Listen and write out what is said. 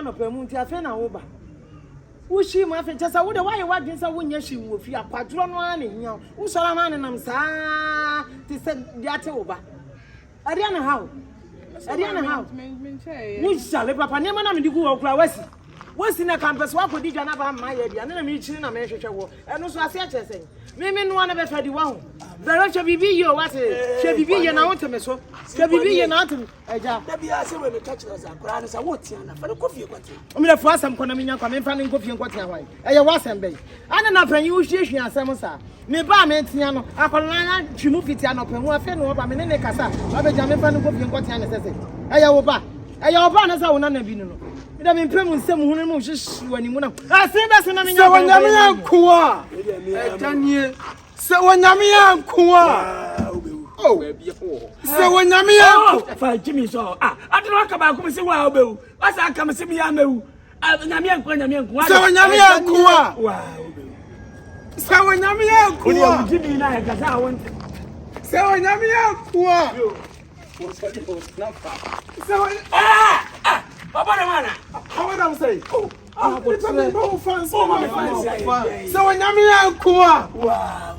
Anɔpa mu nti afei na woba. Wohyi mu afei kyɛ sɛ wo de woayɛ w'adwene sɛ wonyɛ hwee wɔ fie akwadworɔ no ara na ehia wo. Wosɔre a na nenam saa te sɛ deɛ ate wo ba. Ɛdeɛ na ha wo. Ɛdeɛ na ha wo. Woyale papa nneɛma na mede gu hɔ koraa wasi. Wosi na ka mpɛ sɛ woakɔdi dwa no aba ama yɛ aduane na mekyiri na mehwehwɛ woɔ. Ɛno nso aseɛ kyerɛ sɛn? Me me noa na bɛfa di waho. Bɛrɛ hwɛ biribi yie o wate. Hwɛ biribi yie na wote me so. Hwɛ biribi yie na wote me. Agya. Da biara sɛ wei meka kyerɛ sɛ akwaraa no sɛ wotea no fa no kɔ fie kɔtena. Mmerɛ fo asɛm kɔ na menya kwa memfa no nkɔ fie nkɔtena hwan? Ɛyɛ w'asɛm bɛn? Ana na panyin wohwiahwia asɛm saa? Me ba a metea no, akwadaa no atwe mu fiti anɔpa mu afei na ɔba me ne ne kasa wabɛgya memfa no nkɔ fie nkɔtena ne sɛ sɛ ɛyɛ wo ba ɛyɛ wo ba anasɛ wo nana bi no no meda mempɛ mu nsɛm hunu mu hyehye w'animu na asen bɛse na menya sɛ onyame anko a ɛgya nie Sɛ onyame anko a. Oh. Sɛ onyame anko. Oh, fa Jimmy so. Ah, adena waka baako me se wa obewu. Wasa aka me se me ya mewu. Ah, nyame anko, nyame anko. Sɛ onyame anko a. Wa obewu. Sɛ onyame anko a. Odi Jimmy na ya kasa wonte. Sɛ onyame anko a. Sɛ onyame. Ah, ah, baba na mana. Baba na sɛ. Oh. Sɛ onyame anko a. Wow.